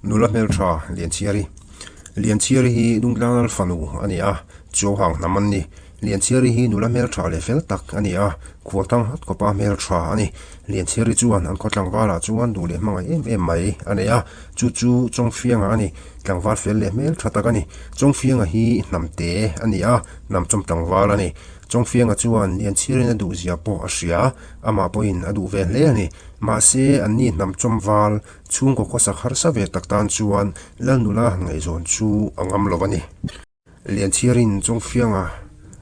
Nula hmeltha Lianchhiari Lianchhiari hi Dungtlang lal fanu a ni a, Chuauhang hnam an ni. Lianchhiari hi nula hmeltha leh fel tak a ni a, khualtang hlat khawpa hmeltha a ni. Lianchhiari chuan an khaw tlangvalah chuan duh leh hmangaih em em mai a nei a, chu chu Chawngfianga a ni. Tlangval fel leh hmeltha tak a ni. Chawngfianga hi hnamte a ni a, hnamchawm tlangval a ni. Chawngfianga chuan Lianchhiarin a duhzia pawh a hria, amah pawhin a duh ve hle a ni. Mahse, anni hnamchawm val Chhungkaw khawsak harsa ve tak tan chuan Lalnula han ngaihzawn chu a ngam lo a ni. Lianchhiarin Chawngfianga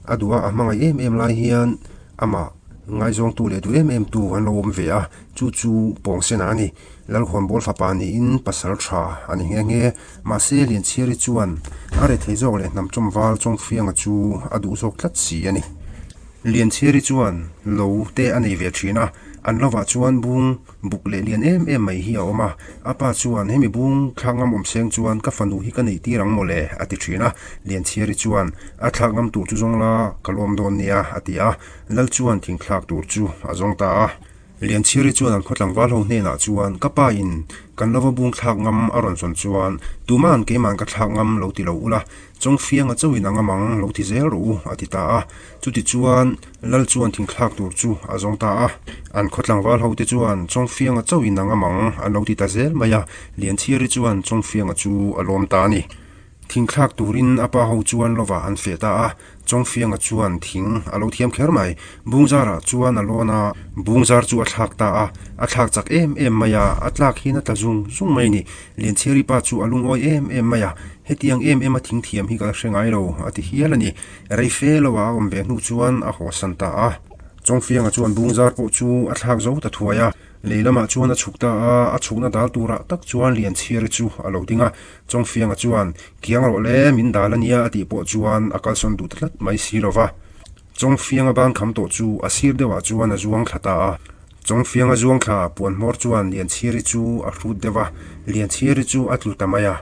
a duh a, a hmangaih em em lai hian amah ngaizawngtu leh duh em em tu an lo awm ve a, chu chu Pawngsena a ni. Lalkhawnbawl fapa niin pasal tha a ni nghe nghe. Mahse Lianchhiari chuan a rethei zawk leh hnamchawm val Chawngfianga chu a duh zawk tlat si a ni. Lianchhiari chuan lo te a nei ve thin a, an lovah chuan bung Buk leh lian em em mai hi a awm a, a pa chuan hemi bung thlak ngam awm seng chuan ka fanu hi ka neih tir ang mawle a ti thin a, Lianchhiari chuan a thlak ngam tur chu zawng la ka lawm dawn nia a ti a, Lal chuan thing thlak tur chu a zawng ta a. Lianchhiari chuan an khaw tlangval ho hnenah chuan ka pa in kan lova bung thlak ngam a rawn zawn chuan tuma'n keima'n ka thlak ngam lo ti lo ula, Chawngfianga chauhin a ngam ang lo ti zel rawh u a ti ta a. Chutichuan Lal chuan thingthlak tur chu a zawng ta a. An khaw tlangval hote chuan Chawngfianga chauhin a ngam ang an lo ti ta zel mai a. Lianchhiari chuan Chawngfianga chu a lawm ta a ni. Thingthlak turin a pa ho chuan lovah an feh ta a. Chawngfianga chuan thing a lo thiam kher mai. Bungzarah chuan a lawn a, Bungzar chu a thlak ta a. A thlak chak em em mai a, a tlak hian a tla zung zung mai a ni. Lianchhiari pa chu a lungawi em em mai a, Hetiang em em a thing thiam hi ka la hre ngai lo, a ti hial a ni. Rei fe lo ah a awm ve hnu chuan a hawsan ta a. Chawngfianga chuan Bungzar pawh chu a thlak zo ta thuai a, lei lamah chuan a chhuk ta a, a chhukna dal turah tak chuan Lianchhiari chu a lo ding a. Chawngfianga chuan, Kiang rawh le, min dal a nia a tih pawh chuan a kalsawn duh ta tlat mai si lo va. Chawngfianga ban kham tawh chu a sir deuhah chuan a zuang thla ta a. Chawngfianga zuang thla puan hmawr chuan Lianchhiari chu a hrut deuh a, Lianchhiari chu a tlu ta mai a.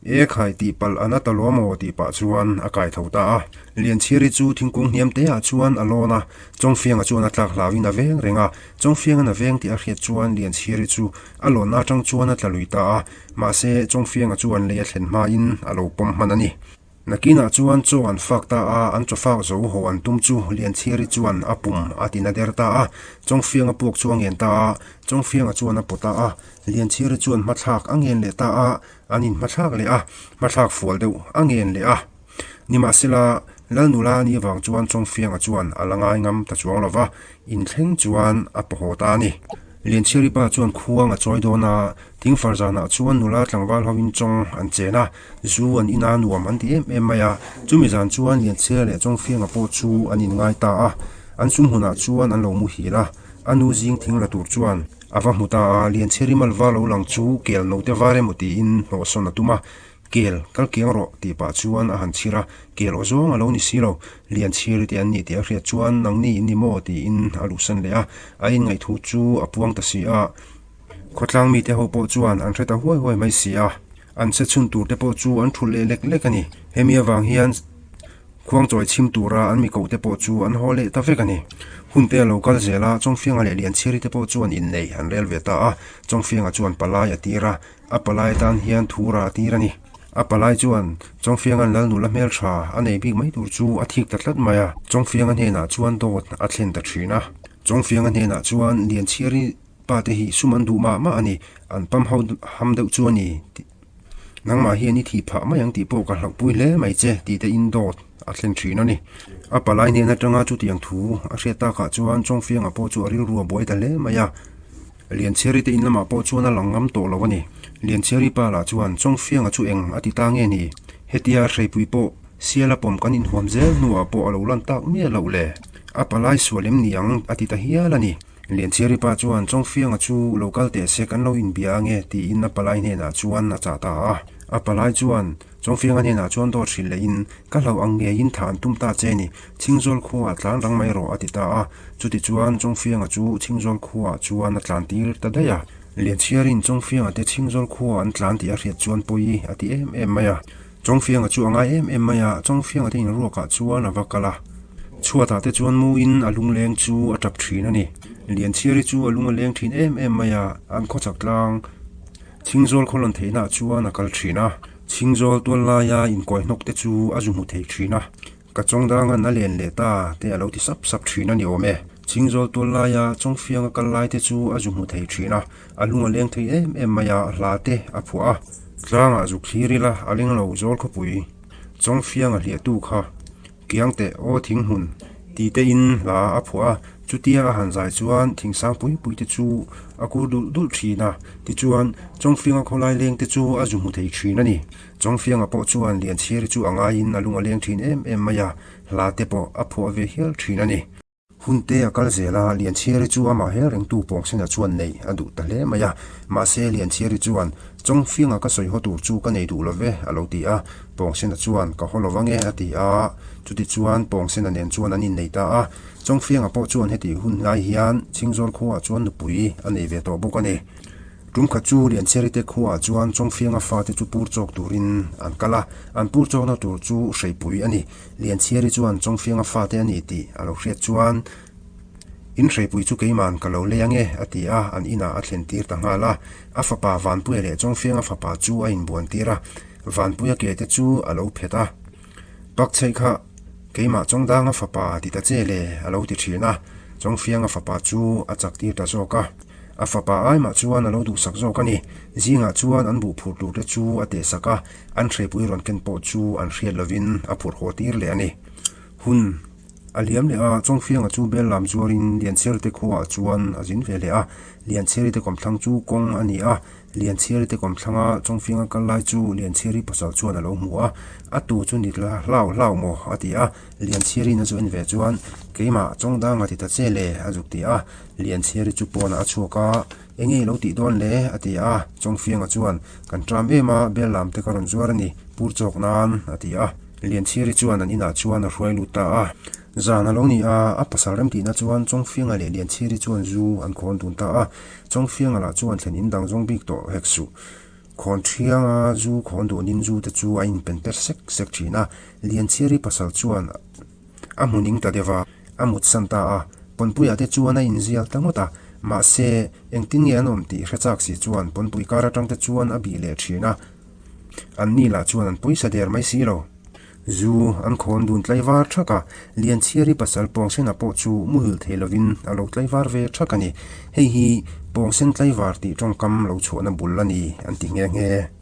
E khai tih palh a na ta lo maw tih pah chuan a kai tho ta a. Lianchhiari chu thingkung hniam te ah chuan a lawn a, Chawngfianga chuan a tlak hlauin a veng reng a. Chawngfianga'n a veng tih a hriat chuan Lianchhiari chu a lawnna atang chuan a tla lui ta a, mahse Chawngfianga chuan lei a thlen hmain a lo pawm hman a ni. Nakinah chuan chaw an fak ta a, an chaw fak zo haw an tum chu Lianchhiari chuan a pum a ti na der ta a, Chawngfianga puak chu a ngen ta a, Chawngfianga chuan a pawt ta a, Lianchhiari chuan hmathlak a ngen leh ta a, an inhmathlak leh a, hmathlak fual deuh a ngen leh a. Nimahsela, Lal nula a nih avang chuan Chawngfianga chuan a la ngai ngam ta chuang lo va, inthleng chuan a paw haw ta a ni. Lianchhiari pa chuan khuang a chawi dawn a, Thingfar zanah chuan nula tlangval hoin chawng an chen a, zu an in a nuam an ti em em mai a. Chumi zan chuan Lianchhia leh Chawngfianga pawh chu an inngai ta a, an sum hunah chuan an lo muhil a. A nu zing thing la tur chuan a va hmu ta a, Lianchhia rimal va lo lang chu kel note var emaw tiin hnawhsawn a tum a, Kel, kal kiang rawh tih pah chuan a han chhir a, kel aw zawng a lo ni si lo. Lianchhiri te an ni tih a hriat chuan nangni in ni maw tiin a luhsan leh a, a inngaih thu chu a puang ta si a. Khawtlang mite ho pawh chuan an hre ta huai huai mai si a, an che chhun tur te pawh chu an thulh leh lek lek a ni. Hemi avang hian khuangchawi chhim tura an mi koh te pawh chu an haw leh ta vek a ni. Hun te a lo kal zel a, Chawngfianga leh Lianchhiari te pawh chuan innei an rel ve ta a, Chawngfianga chuan palai a tir a, a palai atan hian thura a tir a ni. A palai chuan Chawngfianga'n Lal nula hmeltha a nei bik mai tur chu a thik ta tlat mai a, Chawngfianga hnenah chuan dawt a thlen ta thin a. Chawngfianga hnenah chuan Lianchhiari Pa te hi sum an duh mah mah a ni, an pam ho ham deuh chu a ni. Nangmah hian i thih phah mai ang tih pawh ka hlauhpui hle mai che tih te in dawt a thlen thin a ni. A palai hnen atanga chutiang thu a hriat takah chuan Chawngfianga pawh chu a rilru a buai ta hle mai a. Lianchhiari te in lamah pawh chuan a lang ngam tawh lo a ni. Lianchhiari pa lah chuan Chawngfianga chu eng a ti ta nge ni? Hetia hreipui pawh siala pawm kan inhuam zel hnuah pawh a lo lan tak miah loh le. A palai sual em ni ang a ti ta hial a ni. Lianchhiari pa chuan Chawngfianga chu lo kal teh se kan lo inbia ange tiin a palai hnenah chuan a chah ta a. A palai chuan Chawngfianga hnenah chuan dawt hrilh lehin, Ka hlauh ang ngeiin thah an tum ta che ni, Chhingzawl khuaah tlan rang mai rawh a ti ta a. Chutichuan Chawngfianga chu Chhingzawl khuaah chuan a tlan tir ta daih a. Lianchhiarin Chawngfianga te Chhingzawl khuaah an tlan tih a hriat chuan pawi a ti em em mai a. Chawngfianga chu a ngai em em mai a, Chawngfianga te inruakah chuan a va kal a. Chhuatah te chuan muin a lungleng chu a tap thin a ni. Lianchhiari chu a lung a leng thin em em mai a, an khawchhak tlang. Chhingzawl khawlawn theihnaah chuan a kal thin a, Chhingzawl tual laia inkawi hnawk te chu a zu hmu thei thin a. Ka chawngdangan a len leh ta te a lo ti sap sap thin a ni awm e. Chhingzawl tual laia chawngfianga kal lai te chu a zu hmu thei thin a, a lung a leng thei em em mai a, hla te a phuah a. Tlangah zuk thlir ila a leng lo zawl khawpui chawngfianga hliahtu kha Kiang teh aw thing hmun ti te in hla a phuah a, chutia a han zai chuan thing sang pui pui te chu a kur dulh dulh thin a, tichuan Chawngfianga khawlai leng te chu a zu hmu thei thin a ni. Chawngfianga pawh chuan Lianchhiari chu a ngaiin a lung a leng thin em em mai a, hla te pawh a phuah ve hial thin a ni. Hun te a kal zel a, Lianchhiari chu amah hel rengtu Pawngsena chuan neih a duh ta hle mai a. Mahse, Lianchhiari chuan, Chawngfianga ka sawi haw tur chu ka nei duh lo ve, a lo ti a. Pawngsena chuan, Ka haw lo vang e, a ti a. Chutichuan, Pawngsena nen chuan an innei ta a. Chawngfianga pawh chuan heti hun lai hian Chhingzawl khuaah chuan nupui a nei ve tawh bawk a ni. Tum khat chu Lianchhiari te khuaah chuan Chawngfianga fate chu pur chawk turin an kal a, an pur chawkna tur chu hreipui a ni. Lianchhiari chuan Chawngfianga fate a ni tih a lo hriat chuan, In hreipui chu keiman ka lo lei ange, a ti a, an inah a thlen tir ta nghal a. A fapa Vanpuia leh Chawngfianga fapa chu a inbuan tir a, Vanpuia ke te chu a lo phet a. Pak chheih kha keimah Chawngdanga fapa ti ta che le, a lo ti thin a, Chawngfianga fapa chu a chak tir ta zawk a. A fapa aimah chuan a lo duhsak zawk a ni. Zingah chuan an buh phur tur te chu a tehsak a, an hreipui rawn ken pawh chu an hriat lovin a phurh haw tir leh a ni. Hun a liam leh a, Chawngfianga chu bel lam zuarin Lianchhiari te khuaah chuan a zin ve leh a. Lianchhiari te kawmthlang chu kawng a ni a, Lianchhiari te kawmthlanga Chawngfianga kal lai chu Lianchhiari pasal chuan a lo hmu a, A tu chu ni hlau hlau maw? a ti a. Lianchhiari'n a zu en ve chuan, Keimah Chawngdanga ti ta che le, a zuk ti a. Lianchhiari chu pawnah a chhuak a, Enge i lo tih dawn le? a ti a. Chawngfianga chuan, Kan ṭam em a, bel lam te ka rawn zuar a ni, pur chawk nan, a ti a. Lianchhiari chuan an inah chuan a hruai lut ta a. Zan a lo ni a, a pasal remtihna chuan Chawngfianga leh Lianchhiari chuan zu an khawn dun ta a. Chawngfianga lah chuan thlen in dang zawng bik tawh hek suh. Khawn ṭhianga zu khawn duhnin zu te chu a inpen per sek sek ṭhin a. Lianchhiari pasal chuan a hmu ning ta deuh a, a mutsan ta a. Pawnpuiah te chuan a inzial ta ngawt a, mahse, engtin nge an awm tih hre chak si chuan pawnpui kar aṭang te chuan a bih leh ṭhin a. Anni lah chuan an pawisa der mai si lo. Zu an khawn dun tlaivar thak a, Lianchhiari pasal Pawngsena pawh chu muhil thei lovin a lo tlaivar ve thak a ni. Hei hi Pawngsen tlaivar tih tawngkam lo chhuahna bul a ni an ti nghe nghe.